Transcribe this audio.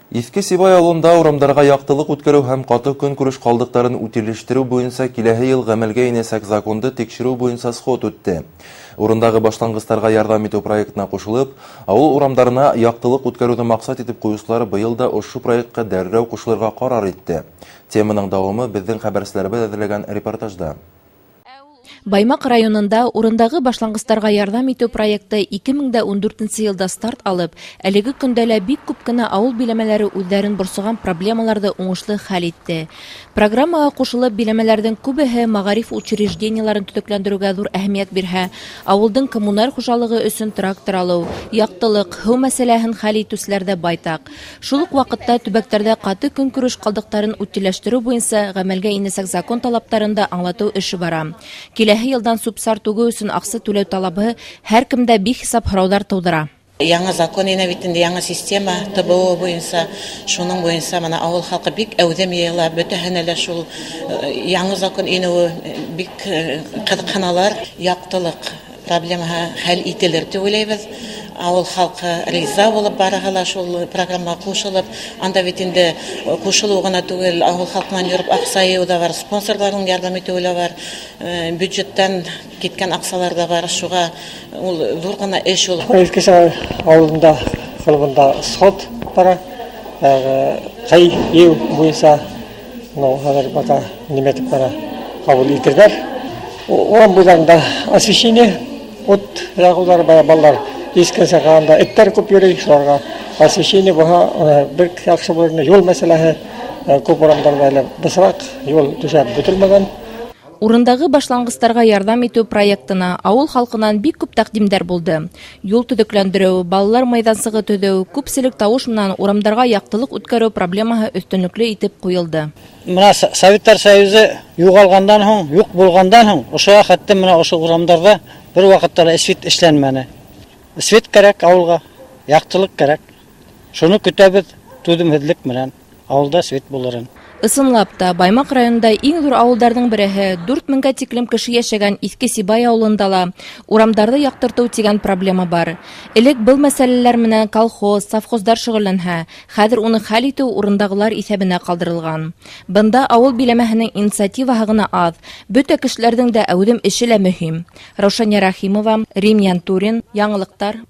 Иҫке Сибай ауылында урамдарға яҡтылыҡ үткәреү һәм ҡаты көнкүреш ҡалдыҡтарын утилләштереү буйынса киләһе йыл ғәмәлгә инәсәк законды тикшереү буйынса сход үтте. Урындағы башланғыстарға ярҙам итеү проектына ҡушылып, ауыл урамдарына яҡтылыҡ үткәреүҙе маҡсат итеп ҡуйыусылар быйыл да ошо проектҡа дәррәү ҡушылырға ҡарар итте. Теманың дауамы беҙҙең хәбәрселәребеҙ әҙерләгән репортажда. Баймаҡ районында урындағы башланғыстарға ярҙам итеү проекты 2014 йылда старт алып, әлеге көндә лә бик күп кенә ауыл биләмәләре үҙҙәрен борсоған проблемаларҙы уңышлы хәл итте. Программаға ҡушылып, биләмәләрҙең күбеһе мәғариф учреждениеларын төҙөкләндереүгә ҙур әһәмиәт бирһә, ауылдың коммуналь хужалығы өсөн трактор алыу, яҡтылыҡ, һыу мәсьәләһен хәл итеүселәр ҙә байтаҡ. Шул уҡ ваҡытта төбәктәрҙә ҡаты көнкүреш ҡалдыҡтарын утилләштереү буйынса ғәмәлгә инәсәк закон талаптарын да аңлатыу эше бара. Киләһе йылдан сүп-сар түгеү өсөн аҡса түләү талабы һәр кемдә бихисап һорауҙар тыуҙыра. Яңы закон инә бит инде, яңы система ТБО буйынса, шуның буйынса мына ауыл халҡы бик әүҙем йыйыла, бөтәһенә лә шул яңы закон инеүе бик ҡыҙыҡһыналар. Яҡтылыҡ проблемаһы хәл ителер тип уйлайбыҙ. Ауыл халҡы риза булып барыһы ла шул программаға ҡушылып, анда бит инде ҡушылыу ғына түгел, ауыл халҡынан йөрөп аҡса йыйыу ҙа бар, спонсорҙарҙың ярҙам итеүе лә бар, бюджеттан киткән аҡсалар ҙа бар, шуға ул ҙур ғына эш ул. Иҫке Сибай ауылында клубында сход бара, ҡай йыйыу буйынса, хәҙер бака нимә тип бара, ҡабул итерҙәр. Урам буйҙарында освещение, ут яғыуҙар, бая балалар искәнсә ҡағанда эттәр күп йөрөй, шуларға освещение булһа, бер яҡшы булыр ине. Юл мәсьәләһе, күп урамдарҙа әле бысраҡ, юл түшәп бөтөлмәгән. Урындағы башланғыстарға ярҙам итеү проектына ауыл халҡынан бик күп тәҡдимдәр булды. Юл төҙөкләндереү, балалар майҙансығы төҙөү, күпселек тауыш менән урамдарға яҡтылыҡ үткәреү проблемаһы өҫтөнлөклө итеп ҡуйылды. Мына Советтар Союзы юғалғандан һуң, юҡ булғандан һуң, ошоға хәтлем мына ошо урамдарҙа бер ваҡытта ла свет эшләнмәне. Свет кәрәк ауылға, яҡтылыҡ кәрәк. Шуны көтәбеҙ түҙемһеҙлек менән, ауылда свет булырын. Ысынлап та, Баймаҡ районында иң ҙур ауылдарҙың береһе, 4000-гә тиклем кеше йәшәгән Иҫке Сибай ауылында ла урамдарҙы яҡтыртыу тигән проблема бар. Элек был мәсьәләләр менән колхоз, совхоздар шөғөлләнһә, хәҙер уны хәл итеү урындағылар иҫәбенә ҡалдырылған. Бында ауыл биләмәһенең инициативаһы ғына аҙ, бөтә кешеләрҙең дә әүҙем эше лә мөһим. Раушания Рәхимова, Рим Янтурин, Яңылыҡтар,